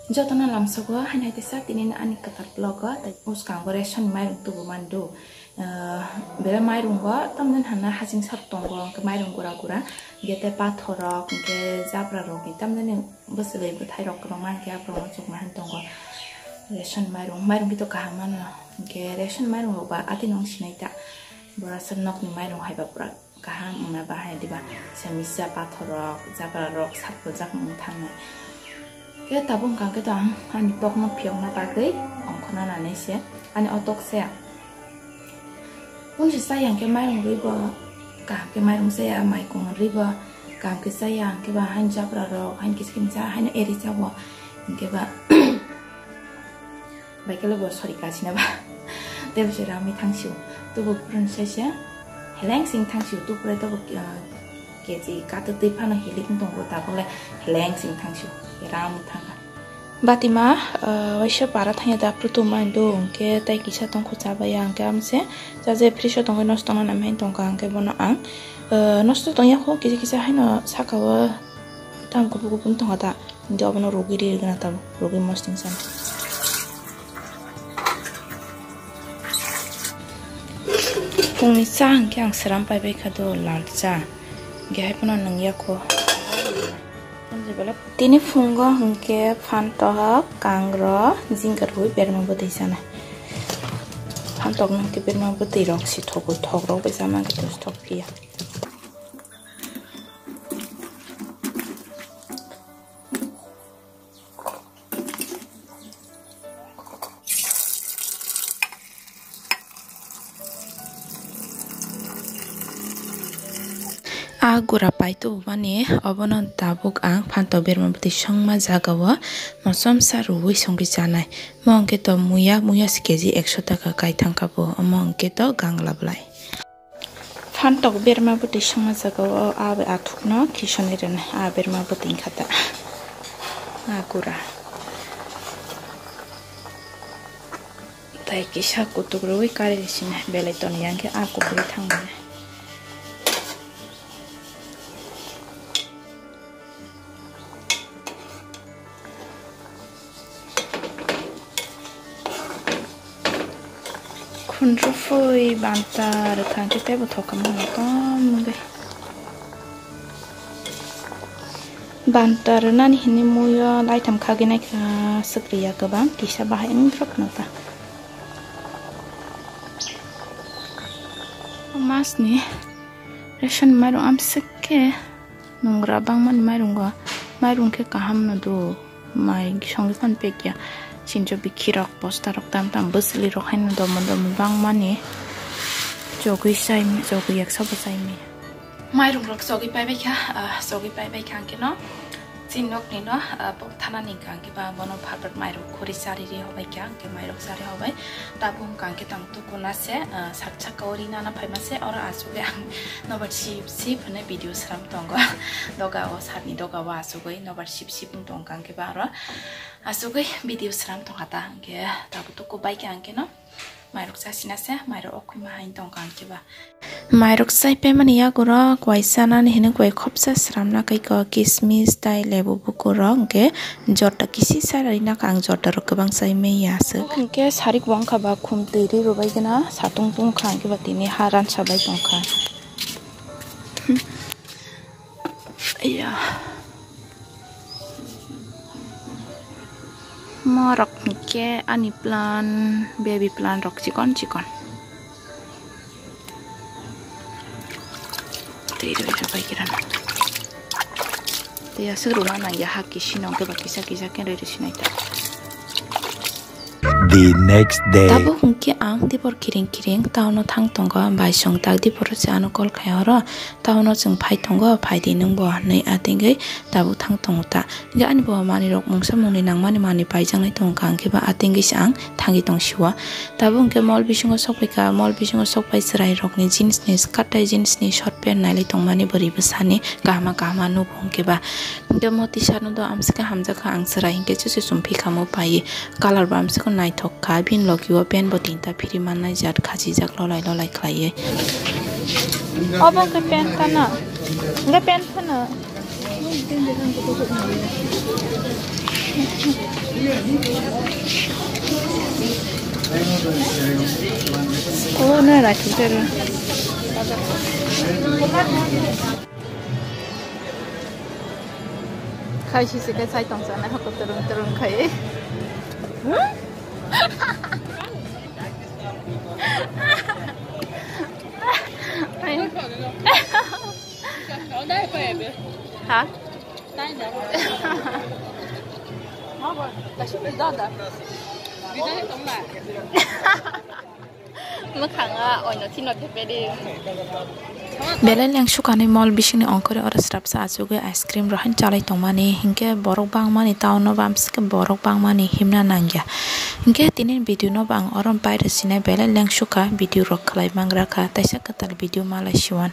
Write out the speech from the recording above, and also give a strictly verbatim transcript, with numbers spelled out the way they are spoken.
Jotono lamsogo haino hai teisa tini ani kwtal vlog o, tai bwskango ration mairung tubu mando. Ah, bere mairungo tamni hwnna hasing sak tongo, hwnkhe mairung gura gura, hwnkhe tei pathor rok, hwnkhe jabra rok, tamni bwswlwi bwthai rok kwbangma, hwnkhe aborok no chukma hwn tongo. Ration mairung, mairung khe to kaham mano, hwnkhe ration mairung rok ba atwi nung sinai ta, borok aswk nokni mairung hai ba pura kaham wngna bahai diba, semisa pathor rok, jabra rok sak pojak wng thangnai. Khe tabuk hwnkha khe to ang ani tokno phiyokna bagwi ongkhorna nanai se, ani o tok se. Kung se chaya hwnkhe mairung rwi bo, kaham khe mairung chaya, mai kung rwi bo, kaham khe chaya hwnkhe ba haino jabra rok, haino kisa kisa haino eri chabo, hwnkhe ba Baikhe bo sori kasina ba. Tei bo se ramwi thangsio. Tubu purun sai se heleng sing thangsio. Tubure tobo, ah, kechi katuk twi phano hilik wng tongo, tabuk le heleng sing thangsio. Ramwi thangkha. Batima, ah, waisa para thangya da prutu mai do hwnkhe tei kisa tongkho chabaya hwnkhe amse chaje fridge o tongwi nosto wngna nai tongkha hwnkhe bono ang, ah, nosto tongya kho kisa kisa haino saka o tamo kubui kubui wng tongkha da. Hwnkhe obono rugwi ri rwgwna tabuk, rugwi mosting san. Phungni cha hwnkhe ang sram paibai kha do lal cha. Hwnkhe hai phano nungya kho. Tini phungo hwnkhe phantok, kangro, jingka rwui berma bwtwi chanai. Phantok no hwnkhe berma bwtwi rok si thogwi thok rok bai chama hwnkhe thok phiya. A gura pai tubumani obono tabuk ang phantok berma bwtwi songma jagao mosomsa rwui songwi chanai. Mo hwnkhe to muya, muya se keji ekso taka kai thangkha bo, omo hwnkhe to gangla bwlai. Phantok berma bwtwi songma jagao a bai athukno khisonwi rwnai, a berma bwtwi wngkha ta. A gura. Tai kisa kutuk rwui kari sinai, belai toni yang khe a kukrwi thangmani. Khunrwphwi banta rwkha hwnkhe teibo thokma hwnwi tom wngwi. Banta rwnani hwnwi muiyo laitham khagwi naikha, swkriya kwbang kisa bahai wngwi rwkha ta. Masni ration mairung amswk khe. Nungra bangmani mairungo, mairung khe kaham no do, mai songwi phano pekya. Chinjo bikhi rok, bosta rok tam tam bwsli rok haino domo domo bangmani chogwi chai, chogwi yaksa bo chai mi. Mairung rok chogwi paibai kha, ah, chogwi paibai kha hwnkhe no chini nokni no, ah, bo thanani hwnkha hwnkhe ba bono phalprak mairung khuri chari ri hobai kha, hwnkhe mairung chari hobai. Tabuk hwnkha hwnkhe tang tukuna se, ah, sak saka o ri nana phaima se, oro asugwi ang nobar sip sip hwnwi video sram tongo. Doga o, sarni doga o asugwi nobar sip sip wng tongkha hwnkhe ba oro asugwi video sram tongkha ta hwnkhe tabuk tuku bai kha hwnkhe no mairok chasina se, mairok okhwima hai tongkha hwnkhe ba. Mairok chai paimani yago rok waisa nani hwnwi kwbai khopsa sramna khaiko kismis tai lebu bukur rok hwnkhe jorta kisi sa rinaka ang jorta rok kwbang chai manya aswk. Hwnkhe sarik bo wngkha ba khum twi ri rwbai gana satung tungkha hwnkhe ba tini ha ransa bai tongkha. Iya. Morok hwnkhe ani plan, baby plan rok chikon chikon. Tei rwui rwbai khe rana. Tei aswk rwna nangya ha kisi no hwnkhe ba kisa kisa khe rwui rwsinai ta. The next day. Tabuk hwnkhe ang dibor kiring kiring town o thang tongo, bai song tak dibor se ano call khai oro, town o chwng phai tongo, phai di nwng bo hinwi atingwi tabuk thang tongo ta. Hwnkhe ani bo manwi rok mungsa mungni nangmani manwi paijaknai tongkha, hwnkhe ba atingwi se ang thangwi tong sio. Tabuk hwnkhe mall bisingo sokphaikha, mall bisingo sokphai chwrai rokni jeans ni, katai jeans ni short pant nailai tongmani bwrwi bwsani kahama kahama nugo hwnkhe ba. Hwnkhe moti sano do amswkhe hamjakha ang chwrai, hwnkhe chuchu chumphikha mo paiwi. Colour bo amswkhe naithok kha, bini logi o pant bo tinta phiri mannai jat khachijak lolai lolai khlaiwi. Obo khe pant kana? Hwnkhe pant phano? Oh, no, right there. Khai si se kai sai tong sana hako turun turun khai. Ha? Mwkhanga oino kheno thepedi. Belai lengsukani mall bisingni ongkhorwi oro srapsa achugwi ice cream rok haino chalai tongmani, hinkhe borok bangmani town o bamsike borok bangmani himna nangya. Hinkhe tini video no bo ang oro pai rw sinai, belai lengsukha video rok khlai mangra kha, taisa kwtal video malai siwan.